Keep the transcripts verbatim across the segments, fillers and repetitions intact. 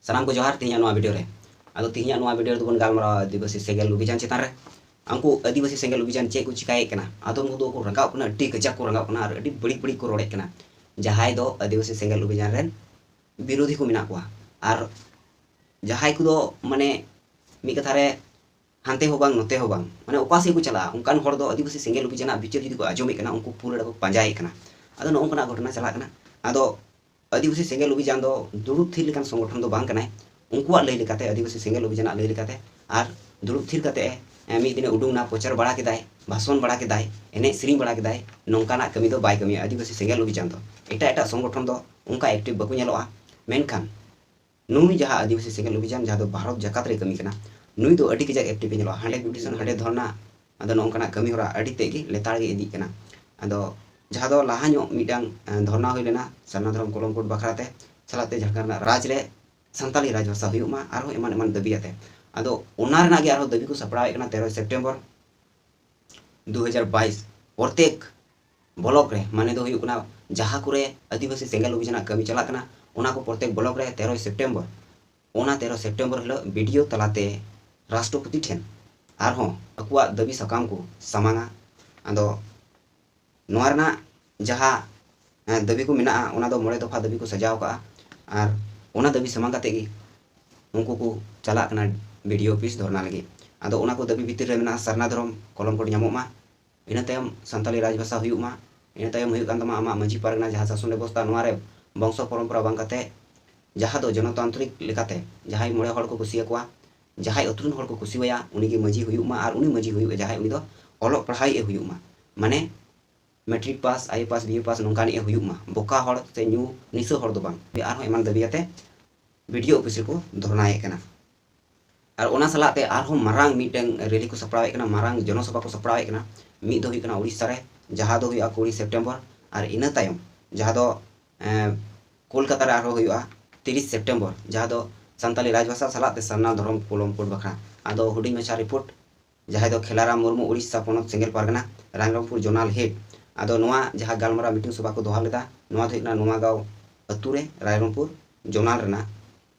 ᱥᱟᱱᱟᱢ ᱠᱚ ᱡᱚᱦᱟᱨ᱾ ᱛᱮᱦᱮᱧᱟᱜ ᱱᱚᱣᱟ ᱵᱷᱤᱰᱤᱭᱳ ᱨᱮ, ᱟᱫᱚ ᱛᱮᱦᱮᱧᱟᱜ ᱱᱚᱣᱟ ᱵᱷᱤᱰᱤᱭᱳ ᱨᱮᱫᱚ ᱵᱚᱱ ᱜᱟᱞᱢᱟᱨᱟᱣᱟ ᱟᱹᱫᱤᱵᱟᱹᱥᱤ ᱥᱮᱸᱜᱮᱞ ᱚᱵᱷᱤᱡᱟᱱ ᱪᱮᱛᱟᱱ ᱨᱮ᱾ ᱩᱱᱠᱩ ᱟᱹᱫᱤᱵᱟᱹᱥᱤ ᱥᱮᱸᱜᱮᱞ ᱚᱵᱷᱤᱡᱟᱱ ᱪᱮᱫ ᱠᱚ ᱪᱤᱠᱟᱭᱮᱫ ᱠᱟᱱᱟ? ᱟᱫᱚᱢ ᱠᱚᱫᱚ ᱠᱚ ᱨᱟᱸᱜᱟᱣ ᱠᱟᱱᱟ, ᱟᱹᱰᱤ ᱠᱟᱡᱟᱠ ᱠᱚ ᱨᱟᱸᱜᱟᱣ ᱠᱟᱱᱟ ᱟᱨ ᱟᱹᱰᱤ ᱵᱟᱹᱲᱤᱡ ᱵᱟᱹᱲᱤᱡ ᱠᱚ ᱨᱚᱲᱮᱫ ᱠᱟᱱᱟ, ᱡᱟᱦᱟᱸᱭ ᱫᱚ ᱟᱹᱫᱤᱵᱟᱹᱥᱤ ᱥᱮᱸᱜᱮᱞ ᱚᱵᱷᱤᱡᱟᱱ ᱨᱮᱱ ᱵᱤᱨᱳᱫᱷᱤ ᱠᱚ ᱢᱮᱱᱟᱜ ᱠᱚᱣᱟ᱾ ᱟᱨ ᱡᱟᱦᱟᱸᱭ ᱠᱚᱫᱚ, ᱢᱟᱱᱮ, ᱢᱤᱫ ᱠᱟᱛᱷᱟ ᱨᱮ ᱦᱟᱱᱛᱮ ᱦᱚᱸ ᱵᱟᱝ ᱱᱚᱛᱮ ᱦᱚᱸ ᱵᱟᱝ, ᱢᱟᱱᱮ, ᱚᱠᱟ ᱥᱮᱫ ᱠᱚ ᱪᱟᱞᱟᱜᱼᱟ, ᱚᱱᱠᱟᱱ ᱦᱚᱲ ᱫᱚ ᱟᱹᱫᱤᱵᱟᱹᱥᱤ ᱥᱮᱸᱜᱮᱞ ᱚᱵᱷᱤᱡᱟᱱᱟᱜ ᱵᱤᱪᱟᱹᱨ ᱡᱩᱫᱤ ᱠᱚ ᱟᱸᱡᱚᱢᱮᱫ ᱠᱟᱱᱟ, ᱩᱱᱠᱩ ᱯᱩᱨᱟᱹ ᱠᱚ ᱯᱟᱸᱡᱟᱭᱮᱫ ᱠᱟᱱᱟ᱾ ᱟᱫᱚ ᱱᱚᱜᱼᱚ ᱱᱚᱝᱠᱟᱱᱟᱜ ᱜᱷᱚᱴᱚᱱᱟ ᱪᱟᱞᱟᱜ ᱠᱟᱱᱟ᱾ ᱟᱫᱚ ᱟᱹᱫᱤᱵᱟᱹᱥᱤ ᱥᱮᱸᱜᱮᱞ ᱚᱵᱷᱤᱡᱟᱱ ᱫᱚ ᱫᱩᱲᱩᱵ ᱛᱷᱤᱨ ᱞᱮᱠᱟᱱ ᱥᱚᱝᱜᱚᱴᱷᱚᱱ ᱫᱚ ᱵᱟᱝ ᱠᱟᱱᱟᱭ᱾ ᱩᱱᱠᱩᱣᱟᱜ ᱞᱟᱹᱭ ᱞᱮᱠᱟᱛᱮ, ᱟᱹᱫᱤᱵᱟᱹᱥᱤ ᱥᱮᱸᱜᱮᱞ ᱚᱵᱷᱤᱡᱟᱱᱟᱜ ᱞᱟᱹᱭ ᱞᱮᱠᱟᱛᱮ, ᱟᱨ ᱫᱩᱲᱩᱵ ᱛᱷᱤᱨ ᱠᱟᱛᱮ, ᱮ, ᱢᱤᱫ ᱫᱤᱱᱮ ᱩᱰᱩᱝ ᱱᱟ, ᱯᱨᱚᱪᱟᱨ ᱵᱟᱲᱟ ᱠᱮᱫᱟᱭ, ᱵᱷᱟᱥᱚᱱ ᱵᱟᱲᱟ ᱠᱮᱫᱟᱭ, ᱮᱱᱮᱡ ᱥᱮᱨᱮᱧ ᱵᱟᱲᱟ ᱠᱮᱫᱟᱭ, ᱱᱚᱝᱠᱟᱱᱟᱜ ᱠᱟᱹᱢᱤ ᱫᱚ ᱵᱟᱭ ᱠᱟᱹᱢᱤᱭᱟ ᱟᱹᱫᱤᱵᱟᱹᱥᱤ ᱥᱮᱸᱜᱮᱞ ᱚᱵᱷᱤᱡᱟᱱ ᱫᱚ᱾ ᱮᱴᱟᱜ ᱮᱴᱟᱜ ᱥᱚᱝᱜᱚᱴᱷᱚᱱ ᱫᱚ ᱚᱱᱠᱟ ᱮᱠᱴᱤᱵᱷ ᱵᱟᱠᱚ ᱧᱮᱞᱚᱜᱼᱟ, ᱢᱮᱱᱠᱷᱟᱱ ᱱᱩᱭ ᱡᱟᱦᱟᱸ ᱟᱹᱫᱤᱵᱟᱹᱥᱤ ᱥᱮᱸᱜᱮᱞ ᱚᱵᱷᱤᱡᱟᱱ, ᱡᱟᱦᱟᱸ ᱫᱚ ᱵᱷᱟᱨᱚᱛ ᱡᱟᱠᱟᱛ ᱨᱮ ᱠᱟᱹᱢᱤ ᱠᱟᱱᱟ, ᱱᱩᱭ ᱫᱚ ᱟᱹᱰᱤ ᱠᱟᱡᱟᱠ ᱮᱠᱴᱤᱵᱷ ᱮ ᱧᱮᱞᱚᱜᱼᱟ᱾ ᱦᱟᱸᱰᱮ ᱯᱮᱴᱤᱥᱚᱱ, ᱦᱟᱸᱰᱮ ᱫᱷᱚᱨᱱᱟ, ᱟᱫᱚ ᱱᱚᱜᱼᱚ ᱱᱚᱝᱠᱟᱱᱟᱜ ᱠᱟᱹᱢᱤ ᱦᱚᱨᱟ ᱟᱹᱰᱤ ᱛᱮᱫ ᱜᱮ ᱞᱮᱛᱟᱲ ᱜᱮ ᱤᱫᱤᱜ ᱠᱟᱱᱟ᱾ ᱟᱫᱚ ᱡᱟᱦᱟᱸ ᱫᱚ ᱞᱟᱦᱟ ᱧᱚᱜ ᱢᱤᱫᱴᱟᱝ, ᱮ, ᱫᱷᱚᱨᱱᱟ ᱦᱩᱭ ᱞᱮᱱᱟ ᱥᱟᱨᱱᱟ ᱫᱷᱚᱨᱚᱢ ᱠᱚᱞᱚᱢ ᱠᱳᱰ ᱵᱟᱠᱷᱨᱟ ᱛᱮ, ᱥᱟᱞᱟᱜ ᱛᱮ ᱡᱷᱟᱲᱠᱷᱚᱸᱰ ᱨᱮᱱᱟᱜ ᱨᱟᱡᱽ ᱨᱮ ᱥᱟᱱᱛᱟᱞᱤ ᱨᱟᱡᱽ ᱵᱷᱟᱥᱟ ᱦᱩᱭᱩᱜ ᱢᱟ, ᱟᱨᱦᱚᱸ ᱮᱢᱟᱱ ᱮᱢᱟᱱ ᱫᱟᱹᱵᱤ ᱟᱛᱮ᱾ ᱟᱫᱚ ᱚᱱᱟ ᱨᱮᱱᱟᱜ ᱜᱮ ᱟᱨᱦᱚᱸ ᱫᱟᱹᱵᱤ ᱠᱚ ᱥᱟᱯᱲᱟᱣᱮᱫ ᱠᱟᱱᱟ ᱛᱮᱨᱚᱭ ᱥᱮᱯᱴᱮᱢᱵᱚᱨ ᱫᱩ ᱦᱟᱡᱟᱨ ᱵᱟᱭᱤᱥ, ᱯᱨᱚᱛᱮᱠ ᱵᱞᱚᱠ ᱨᱮ, ᱢᱟᱱᱮ ᱫᱚ ᱦᱩᱭᱩᱜ ᱠᱟᱱᱟ, ᱡᱟᱦᱟᱸ ᱠᱚᱨᱮ ᱟᱹᱫᱤᱵᱟᱹᱥᱤ ᱥᱮᱸᱜᱮᱞ ᱚᱵᱷᱤᱡᱟᱱᱟᱜ ᱠᱟᱹᱢᱤ ᱪᱟᱞᱟᱜ ᱠᱟᱱᱟ, ᱚᱱᱟ ᱠᱚ ᱯᱨᱚᱛᱮᱠ ᱵᱞᱚᱠ ᱨᱮ ᱛᱮᱨᱚᱭ ᱥᱮᱯᱴᱮᱢᱵᱚᱨ, ᱚᱱᱟ ᱛᱮᱨᱚ ᱥᱮᱯᱴᱮᱢᱵᱚᱨ ᱦᱤᱞᱳᱜ ᱵᱤᱰᱤᱳ ᱛᱟᱞᱟᱛᱮ ᱨᱟᱥᱴᱨᱚᱯᱚᱛᱤ ᱴᱷᱮᱱ ᱟᱨᱦᱚᱸ ᱟᱠᱚᱣᱟᱜ ᱫᱟᱹᱵᱤ ᱥᱟᱠᱟᱢ ᱠᱚ ᱥᱟᱢᱟᱝᱟ᱾ ᱟᱫᱚ ᱱᱚᱣᱟ ᱨᱮᱱᱟᱜ ᱡᱟᱦᱟᱸ, ᱮ, ᱫᱟᱹᱵᱤ ᱠᱚ ᱢᱮᱱᱟᱜᱼᱟ, ᱚᱱᱟ ᱫᱚ ᱢᱚᱬᱮ ᱫᱚᱯᱷᱟ ᱫᱟᱹᱵᱤ ᱠᱚ ᱥᱟᱡᱟᱣ ᱠᱟᱜᱼᱟ᱾ ᱟᱨ ᱚᱱᱟ ᱫᱟᱹᱵᱤ ᱥᱟᱢᱟᱝ ᱠᱟᱛᱮ ᱜᱮ ᱩᱱᱠᱩ ᱠᱚ ᱪᱟᱞᱟᱜ ᱠᱟᱱᱟ ᱵᱤᱰᱤᱳ ᱚᱯᱷᱤᱥ ᱫᱷᱚᱨᱱᱟ ᱞᱟᱹᱜᱤᱫ᱾ ᱟᱫᱚ ᱚᱱᱟ ᱠᱚ ᱫᱟᱹᱵᱤ ᱵᱷᱤᱛᱤᱨ ᱨᱮ ᱢᱮᱱᱟᱜᱼᱟ, ᱥᱟᱨᱱᱟ ᱫᱷᱚᱨᱚᱢ ᱠᱚᱞᱚᱢ ᱠᱳᱰ ᱧᱟᱢᱚᱜ ᱢᱟ, ᱤᱱᱟᱹ ᱛᱟᱭᱚᱢ ᱥᱟᱱᱛᱟᱞᱤ ᱨᱟᱡᱽ ᱵᱷᱟᱥᱟ ᱦᱩᱭᱩᱜ ᱢᱟ, ᱤᱱᱟᱹ ᱛᱟᱭᱚᱢ ᱦᱩᱭᱩᱜ ᱠᱟᱱ ᱛᱟᱢᱟ ᱟᱢᱟᱜ ᱢᱟᱹᱡᱷᱤ ᱯᱟᱨᱜᱟᱱᱟ, ᱡᱟᱦᱟᱸ ᱥᱟᱥᱚᱱ ᱵᱮᱵᱚᱥᱛᱷᱟ, ᱱᱚᱣᱟ ᱨᱮ ᱵᱚᱝᱥᱚ ᱯᱚᱨᱚᱢᱯᱚᱨᱟ ᱵᱟᱝ ᱠᱟᱛᱮ, ᱡᱟᱦᱟᱸ ᱫᱚ ᱡᱚᱱᱚᱛᱟᱱᱛᱨᱤᱠ ᱞᱮᱠᱟᱛᱮ ᱡᱟᱦᱟᱸᱭ ᱢᱚᱬᱮ ᱦᱚᱲ ᱠᱚ ᱠᱩᱥᱤᱭᱟᱠᱚᱣᱟ, ᱡᱟᱦᱟᱸᱭ ᱟᱹᱛᱩ ᱨᱮᱱ ᱦᱚᱲ ᱠᱚ ᱠᱩᱥᱤᱣᱟᱭᱟ, ᱩᱱᱤᱜᱮ ᱢᱟᱹᱡᱷᱤ ᱦᱩᱭᱩᱜ ᱢᱟ, ᱟᱨ ᱩᱱᱤ ᱢᱟᱹᱡᱷᱤ ᱦᱩᱭᱩᱜ ᱡᱟᱦᱟᱸᱭ, ᱩᱱᱤ ᱫᱚ ᱚᱞᱚᱜ ᱯᱟᱲᱦᱟᱣᱤᱡ ᱮ ᱦᱩᱭᱩᱜ ᱢᱟ, ᱢᱟᱱᱮ ᱢᱮᱴᱨᱤᱠ ᱯᱟᱥ, ᱟᱭ ᱮ ᱯᱟᱥ, ᱵᱤ ᱮ ᱯᱟᱥ ᱱᱚᱝᱠᱟᱱᱤᱡ ᱮ ᱦᱩᱭᱩᱜ ᱢᱟ, ᱵᱚᱠᱟ ᱦᱚᱲ ᱥᱮ ᱧᱩ ᱱᱤᱥᱟᱹ ᱦᱚᱲ ᱫᱚ ᱵᱟᱝ᱾ ᱟᱨᱦᱚᱸ ᱮᱢᱟᱱ ᱫᱟᱹᱵᱤ ᱠᱟᱛᱮ ᱵᱤᱰᱤᱳ ᱚᱯᱷᱤᱥ ᱨᱮᱠᱚ ᱫᱷᱚᱨᱱᱟᱭᱮᱫ ᱠᱟᱱᱟ᱾ ᱟᱨ ᱚᱱᱟ ᱥᱟᱞᱟᱜ ᱛᱮ ᱟᱨᱦᱚᱸ ᱢᱟᱨᱟᱝ ᱢᱤᱫᱴᱟᱝ ᱨᱮᱞᱤ ᱠᱚ ᱥᱟᱯᱲᱟᱣᱮᱫ ᱠᱟᱱᱟ, ᱢᱟᱨᱟᱝ ᱡᱚᱱᱚᱥᱚᱵᱷᱟ ᱠᱚ ᱥᱟᱯᱲᱟᱣᱮᱫ ᱠᱟᱱᱟ᱾ ᱢᱤᱫ ᱫᱚ ᱦᱩᱭᱩᱜ ᱠᱟᱱᱟ ᱩᱲᱤᱥᱥᱟ ᱨᱮ, ᱡᱟᱦᱟᱸ ᱫᱚ ᱦᱩᱭᱩᱜᱼᱟ ᱠᱩᱲᱤ ᱥᱮᱯᱴᱮᱢᱵᱚᱨ, ᱟᱨ ᱤᱱᱟᱹ ᱛᱟᱭᱚᱢ ᱡᱟᱦᱟᱸ ᱫᱚ, ᱮᱸ, ᱠᱳᱞᱠᱟᱛᱟ ᱨᱮ ᱟᱨᱦᱚᱸ ᱦᱩᱭᱩᱜᱼᱟ ᱛᱤᱨᱤᱥ ᱥᱮᱯᱴᱮᱢᱵᱚᱨ, ᱡᱟᱦᱟᱸ ᱫᱚ ᱥᱟᱱᱛᱟᱞᱤ ᱨᱟᱡᱽᱵᱷᱟᱥᱟ ᱥᱟᱞᱟᱜ ᱛᱮ ᱥᱟᱨᱱᱟ ᱫᱷᱚᱨᱚᱢ ᱠᱚᱞᱚᱢ ᱠᱳᱰ ᱵᱟᱠᱷᱨᱟ᱾ ᱟᱫᱚ ᱦᱩᱰᱤᱧ ᱢᱟᱪᱷᱟ ᱨᱤᱯᱳᱨᱴ, ᱡᱟᱦᱟᱸᱭ ᱫᱚ ᱠᱷᱮᱞᱟᱨᱟᱢ ᱢᱩᱨᱢᱩ, ᱩᱲᱤᱥᱥᱟ ᱯᱚᱱᱚᱛ ᱥᱮᱸᱜᱮᱞ ᱯᱟᱨᱜᱟᱱᱟ, ᱨᱟᱭᱨᱚᱝᱯᱩᱨ ᱡᱳᱱᱟᱞ ᱦᱮᱰ᱾ ᱟᱫᱚ ᱱᱚᱣᱟ ᱡᱟᱦᱟᱸ ᱜᱟᱞᱢᱟᱨᱟᱣ ᱢᱤᱴᱤᱝ ᱥᱚᱵᱷᱟ ᱠᱚ ᱫᱚᱦᱚ ᱞᱮᱫᱟ, ᱱᱚᱣᱟ ᱫᱚ ᱦᱩᱭᱩᱜ ᱠᱟᱱᱟ ᱱᱚᱣᱟᱜᱟᱸᱣ ᱟᱹᱛᱩ ᱨᱮ, ᱨᱟᱭᱨᱚᱝᱯᱩᱨ ᱡᱳᱱᱟᱞ ᱨᱮᱱᱟᱜ᱾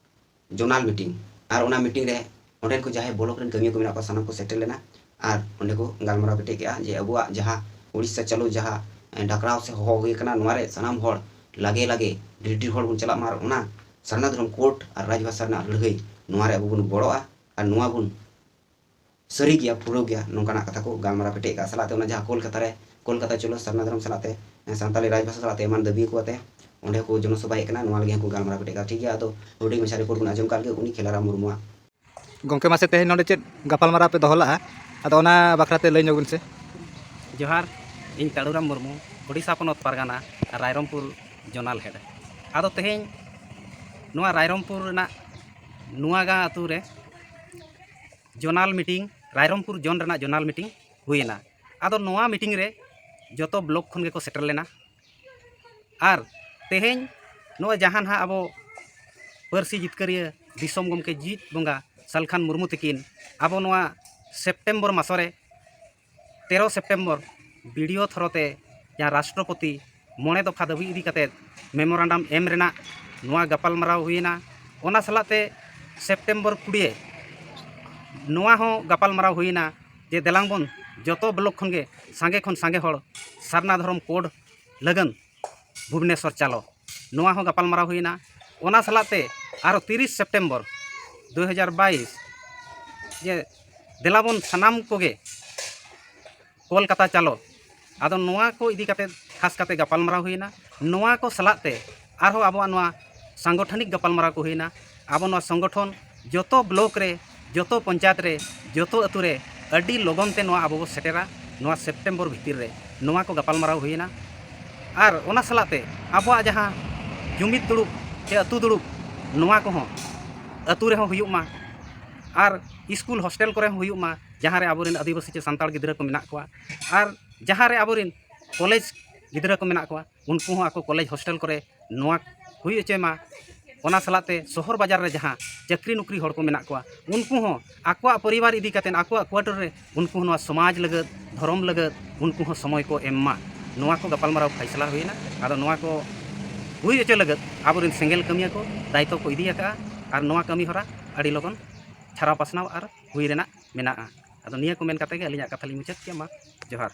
Zonal meeting. ᱟᱨ ᱚᱱᱟ ᱢᱤᱴᱤᱝ ᱨᱮ ᱚᱸᱰᱮᱱ ᱠᱚ ᱡᱟᱦᱟᱸᱭ ᱵᱞᱚᱠ ᱨᱮᱱ ᱠᱟᱹᱢᱤᱭᱟᱹ ᱠᱚ ᱢᱮᱱᱟᱜ ᱠᱚᱣᱟ, ᱥᱟᱱᱟᱢ ᱠᱚ ᱥᱮᱴᱮᱨ ᱞᱮᱱᱟ᱾ ᱟᱨ ᱚᱸᱰᱮ ᱠᱚ ᱜᱟᱞᱢᱟᱨᱟᱣ ᱠᱮᱴᱮᱡ ᱠᱮᱜᱼᱟ ᱡᱮ ᱟᱵᱚᱣᱟᱜ ᱡᱟᱦᱟᱸ ᱩᱲᱤᱥᱥᱟ ᱪᱟᱞᱩ ᱡᱟᱦᱟᱸ, ᱮ, ᱰᱟᱠᱨᱟᱣ ᱥᱮ ᱦᱚᱦᱚ ᱦᱩᱭ ᱟᱠᱟᱱᱟ, ᱱᱚᱣᱟ ᱨᱮ ᱥᱟᱱᱟᱢ ᱦᱚᱲ ᱞᱟᱜᱮ ᱞᱟᱜᱮ ᱰᱷᱮᱨ ᱰᱷᱮᱨ ᱦᱚᱲ ᱵᱚᱱ ᱪᱟᱞᱟᱜ ᱢᱟ ᱟᱨ ᱚᱱᱟ ᱥᱟᱨᱱᱟ ᱫᱷᱚᱨᱚᱢ ᱠᱳᱰ ᱟᱨ ᱨᱟᱡᱽᱵᱷᱟᱥᱟ ᱨᱮᱱᱟᱜ ᱞᱟᱹᱲᱦᱟᱹᱭ, ᱱᱚᱣᱟ ᱨᱮ ᱟᱵᱚ ᱵᱚᱱ ᱜᱚᱲᱚᱜᱼᱟ ᱟᱨ ᱱᱚᱣᱟ ᱵᱚᱱ ᱥᱟᱹᱨᱤ ᱜᱮᱭᱟ, ᱯᱩᱨᱟᱹᱣ ᱜᱮᱭᱟ, ᱱᱚᱝᱠᱟᱱᱟᱜ ᱠᱟᱛᱷᱟ ᱠᱚ ᱜᱟᱞᱢᱟᱨᱟᱣ ᱠᱮᱴᱮᱡ ᱠᱟᱜᱼᱟ᱾ ᱥᱟᱞᱟᱜ ᱛᱮ ᱚᱱᱟ ᱡᱟᱦᱟᱸ ᱠᱳᱞᱠᱟᱛᱟ ᱪᱚᱞᱚ ᱥᱟᱨᱱᱟ ᱫᱷᱚᱨᱚᱢ ᱥᱟᱞᱟᱜ ᱛᱮ, ᱮ, ᱥᱟᱱᱛᱟᱲᱤ ᱨᱟᱡᱽᱵᱷᱟᱥᱟ ᱥᱟᱞᱟᱜ ᱛᱮ ᱮᱢᱟᱱ ᱫᱟᱹᱵᱤ ᱠᱚ ᱟᱛᱮ ᱚᱸᱰᱮ ᱠᱚ ᱡᱚᱱᱚᱥᱚᱵᱷᱟ ᱦᱮᱡ ᱠᱟᱱᱟ, ᱱᱚᱣᱟ ᱞᱟᱹᱜᱤᱫ ᱦᱚᱸᱠᱚ ᱜᱟᱞᱢᱟᱨᱟᱣ ᱠᱮᱴᱮᱡ ᱠᱟᱜᱼᱟ᱾ ᱴᱷᱤᱠ ᱜᱮᱭᱟ, ᱟᱫᱚ ᱦᱩᱰᱤᱧ ᱢᱟᱪᱷᱟ ᱨᱤᱯᱳᱨᱴ ᱵᱚᱱ ᱟᱸᱡᱚᱢ ᱠᱟᱜ ᱞᱮᱜᱮ ᱩᱱᱤ ᱠᱷᱮᱞᱟᱨᱟᱢ ᱢᱩᱨᱢᱩᱣᱟᱜ᱾ ᱜᱚᱢᱠᱮ, ᱢᱟᱥᱮ ᱛᱮᱦᱮᱧ ᱱᱚᱰᱮ ᱪᱮᱫ ᱜᱟᱯᱟᱞᱢᱟᱨᱟᱣ ᱯᱮ ᱫᱚᱦᱚ ᱞᱟᱜᱼᱟ? ᱟᱫᱚ ᱚᱱᱟ ᱵᱟᱠᱷᱨᱟ ᱛᱮ ᱞᱟᱹᱭ ᱧᱚᱜ ᱵᱤᱱ ᱥᱮ᱾ ᱡᱚᱦᱟᱨ, ᱤᱧ ᱠᱟᱲᱩᱨᱟᱢ ᱢᱩᱨᱢᱩ, ᱳᱰᱤᱥᱟ ᱯᱚᱱᱚᱛ ᱯᱟᱨᱜᱟᱱᱟ, ᱨᱟᱭᱨᱚᱝᱯᱩᱨ ᱡᱳᱱᱟᱞ ᱦᱮᱰ᱾ ᱟᱫᱚ ᱛᱮᱦᱮᱧ ᱱᱚᱣᱟ ᱨᱟᱭᱨᱚᱝᱯᱩᱨ ᱨᱮᱱᱟᱜ ᱱᱚᱣᱟᱜᱟᱸ ᱟᱹᱛᱩ ᱨᱮ ᱡᱳᱱᱟᱞ ᱢᱤᱴᱤᱝ, ᱨᱟᱭᱨᱚᱝᱯᱩᱨ ᱡᱳᱱ ᱨᱮᱱᱟᱜ ᱡᱳᱱᱟᱞ ᱢᱤᱴᱤᱝ ᱦᱩᱭᱮᱱᱟ᱾ ᱟᱫᱚ ᱱᱚᱣᱟ ᱢᱤᱴᱤᱝ ᱨᱮ ᱡᱚᱛᱚ ᱵᱞᱚᱠ ᱠᱷᱚᱱ ᱜᱮᱠᱚ ᱥᱮᱴᱮᱨ ᱞᱮᱱᱟ᱾ ᱟᱨ ᱛᱮᱦᱮᱧ ᱱᱚᱜᱼᱚᱭ ᱡᱟᱦᱟᱸ ᱱᱟᱦᱟᱜ ᱟᱵᱚ ᱯᱟᱹᱨᱥᱤ ᱡᱤᱛᱠᱟᱹᱨᱤᱭᱟᱹ ᱫᱤᱥᱚᱢ ᱜᱚᱢᱠᱮ ᱡᱤᱣᱤᱫ ᱵᱚᱸᱜᱟ ᱥᱟᱞᱠᱷᱟᱱ ᱢᱩᱨᱢᱩ ᱛᱟᱹᱠᱤᱱ ᱟᱵᱚ ᱱᱚᱣᱟ ᱥᱮᱯᱴᱮᱢᱵᱚᱨ ᱢᱟᱥᱚ ᱨᱮ, ᱛᱮᱨᱚ ᱥᱮᱯᱴᱮᱢᱵᱚᱨ, ᱵᱤᱰᱤᱳ ᱛᱷᱚᱨᱚ ᱛᱮ ᱡᱟᱦᱟᱸ ᱨᱟᱥᱴᱨᱚᱯᱚᱛᱤ ᱢᱚᱬᱮ ᱫᱚᱯᱷᱟ ᱫᱟᱹᱵᱤ ᱤᱫᱤ ᱠᱟᱛᱮᱫ ᱢᱮᱢᱳᱨᱟᱱᱰᱟᱢ ᱮᱢ ᱨᱮᱱᱟᱜ ᱱᱚᱣᱟ ᱜᱟᱯᱟᱞᱢᱟᱨᱟᱣ ᱦᱩᱭᱮᱱᱟ᱾ ᱚᱱᱟ ᱥᱟᱞᱟᱜ ᱛᱮ ᱥᱮᱯᱴᱮᱢᱵᱚᱨ ᱠᱩᱲᱤ ᱱᱚᱣᱟ ᱦᱚᱸ ᱜᱟᱯᱟᱞᱢᱟᱨᱟᱣ ᱦᱩᱭᱮᱱᱟ ᱡᱮ ᱫᱮᱞᱟᱝ ᱵᱚᱱ ᱡᱚᱛᱚ ᱵᱞᱚᱠ ᱠᱷᱚᱱ ᱜᱮ ᱥᱟᱸᱜᱮ ᱠᱷᱚᱱ ᱥᱟᱸᱜᱮ ᱦᱚᱲ ᱥᱟᱨᱱᱟ ᱫᱷᱚᱨᱚᱢ ᱠᱳᱰ ᱞᱟᱹᱜᱤᱫ ᱵᱷᱩᱵᱽᱱᱮᱥᱚᱨ ᱪᱟᱞᱚ, ᱱᱚᱣᱟ ᱦᱚᱸ ᱜᱟᱯᱟᱞᱢᱟᱨᱟᱣ ᱦᱩᱭᱮᱱᱟ᱾ ᱚᱱᱟ ᱥᱟᱞᱟᱜ ᱛᱮ ᱟᱨᱚ ᱛᱤᱨᱤᱥ ᱥᱮᱯᱴᱮᱢᱵᱚᱨ ᱫᱩ ᱦᱟᱡᱟᱨ ᱵᱟᱭᱤᱥ ᱡᱮ ᱫᱮᱞᱟᱵᱚᱱ ᱥᱟᱱᱟᱢ ᱠᱚᱜᱮ ᱠᱳᱞᱠᱟᱛᱟ ᱪᱟᱞᱚ᱾ ᱟᱫᱚ ᱱᱚᱣᱟ ᱠᱚ ᱤᱫᱤ ᱠᱟᱛᱮ ᱠᱷᱟᱥ ᱠᱟᱛᱮ ᱜᱟᱯᱟᱞᱢᱟᱨᱟᱣ ᱦᱩᱭᱮᱱᱟ᱾ ᱱᱚᱣᱟ ᱠᱚ ᱥᱟᱞᱟᱜ ᱛᱮ ᱟᱨᱦᱚᱸ ᱟᱵᱚᱣᱟᱜ ᱱᱚᱣᱟ ᱥᱟᱝᱜᱚᱴᱷᱚᱱᱤᱠ ᱜᱟᱯᱟᱞᱢᱟᱨᱟᱣ ᱠᱚ ᱦᱩᱭᱮᱱᱟ᱾ ᱟᱵᱚ ᱱᱚᱣᱟ ᱥᱚᱝᱜᱚᱴᱷᱚᱱ ᱡᱚᱛᱚ ᱵᱞᱚᱠ ᱨᱮ, ᱡᱚᱛᱚ ᱯᱚᱧᱪᱟᱭᱮᱛ ᱨᱮ, ᱡᱚᱛᱚ ᱟᱹᱛᱩ ᱨᱮ ᱟᱹᱰᱤ ᱞᱚᱜᱚᱱ ᱛᱮ ᱱᱚᱣᱟ ᱟᱵᱚ ᱵᱚ ᱥᱮᱴᱮᱨᱟ, ᱱᱚᱣᱟ ᱥᱮᱯᱴᱮᱢᱵᱚᱨ ᱵᱷᱤᱛᱤᱨ ᱨᱮ ᱱᱚᱣᱟ ᱠᱚ ᱜᱟᱯᱟᱞᱢᱟᱨᱟᱣ ᱦᱩᱭᱮᱱᱟ᱾ ᱟᱨ ᱚᱱᱟ ᱥᱟᱞᱟᱜ ᱛᱮ ᱟᱵᱚᱣᱟᱜ ᱡᱟᱦᱟᱸ ᱡᱩᱢᱤᱫ ᱫᱩᱲᱩᱵ ᱥᱮ ᱟᱹᱛᱩ ᱫᱩᱲᱩᱵ, ᱱᱚᱣᱟ ᱠᱚᱦᱚᱸ ᱟᱹᱛᱩ ᱨᱮᱦᱚᱸ ᱦᱩᱭᱩᱜ ᱢᱟ ᱟᱨ ᱥᱠᱩᱞ ᱦᱳᱥᱴᱮᱞ ᱠᱚᱨᱮ ᱦᱚᱸ ᱦᱩᱭᱩᱜ ᱢᱟ, ᱡᱟᱦᱟᱸ ᱨᱮ ᱟᱵᱚᱨᱮᱱ ᱟᱹᱫᱤᱵᱟᱹᱥᱤ ᱪᱮ ᱥᱟᱱᱛᱟᱲ ᱜᱤᱫᱽᱨᱟᱹ ᱠᱚ ᱢᱮᱱᱟᱜ ᱠᱚᱣᱟ ᱟᱨ ᱡᱟᱦᱟᱸ ᱨᱮ ᱟᱵᱚᱨᱮᱱ ᱠᱚᱞᱮᱡᱽ ᱜᱤᱫᱽᱨᱟᱹ ᱠᱚ ᱢᱮᱱᱟᱜ ᱠᱚᱣᱟ, ᱩᱱᱠᱩ ᱦᱚᱸ ᱟᱠᱚ ᱠᱚᱞᱮᱡᱽ ᱦᱳᱥᱴᱮᱞ ᱠᱚᱨᱮ ᱱᱚᱣᱟ ᱦᱩᱭ ᱦᱚᱪᱚᱭ ᱢᱟ᱾ ᱚᱱᱟ ᱥᱟᱞᱟᱜ ᱛᱮ ᱥᱚᱦᱚᱨ ᱵᱟᱡᱟᱨ ᱨᱮ ᱡᱟᱦᱟᱸ ᱪᱟᱹᱠᱨᱤ ᱱᱚᱠᱨᱤ ᱦᱚᱲ ᱠᱚ ᱢᱮᱱᱟᱜ ᱠᱚᱣᱟ, ᱩᱱᱠᱩ ᱦᱚᱸ ᱟᱠᱚᱣᱟᱜ ᱯᱚᱨᱤᱵᱟᱨ ᱤᱫᱤ ᱠᱟᱛᱮᱫ, ᱟᱠᱚᱣᱟᱜ ᱠᱣᱟᱴᱟᱨ ᱨᱮ ᱩᱱᱠᱩ ᱦᱚᱸ ᱱᱚᱣᱟ ᱥᱚᱢᱟᱡᱽ ᱞᱟᱹᱜᱤᱫ, ᱫᱷᱚᱨᱚᱢ ᱞᱟᱹᱜᱤᱫ ᱩᱱᱠᱩ ᱦᱚᱸ ᱥᱚᱢᱚᱭ ᱠᱚ ᱮᱢ ᱢᱟ᱾ ᱱᱚᱣᱟ ᱠᱚ ᱜᱟᱯᱟᱞᱢᱟᱨᱟᱣ ᱯᱷᱟᱭᱥᱟᱞᱟ ᱦᱩᱭᱮᱱᱟ᱾ ᱟᱫᱚ ᱱᱚᱣᱟ ᱠᱚ ᱦᱩᱭ ᱦᱚᱪᱚ ᱞᱟᱹᱜᱤᱫ ᱟᱵᱚᱨᱮᱱ ᱥᱮᱸᱜᱮᱞ ᱠᱟᱹᱢᱤᱭᱟᱹ ᱠᱚ ᱫᱟᱭᱤᱛᱛᱚ ᱠᱚ ᱤᱫᱤ ᱟᱠᱟᱫᱼᱟ᱾ ᱟᱨ ᱱᱚᱣᱟ ᱠᱟᱹᱢᱤ ᱦᱚᱨᱟ ᱟᱹᱰᱤ ᱞᱚᱜᱚᱱ ᱪᱷᱟᱨᱟᱣ ᱯᱟᱥᱱᱟᱣ ᱟᱨ ᱦᱩᱭ ᱨᱮᱱᱟᱜ ᱢᱮᱱᱟᱜᱼᱟ᱾ ᱟᱫᱚ ᱱᱤᱭᱟᱹ ᱠᱚ ᱢᱮᱱ ᱠᱟᱛᱮ ᱜᱮ ᱟᱹᱞᱤᱧᱟᱜ ᱠᱟᱛᱷᱟ ᱞᱤᱧ ᱢᱩᱪᱟᱹᱫ ᱠᱮᱫᱼᱟ᱾ ᱢᱟ ᱡᱚᱦᱟᱨ᱾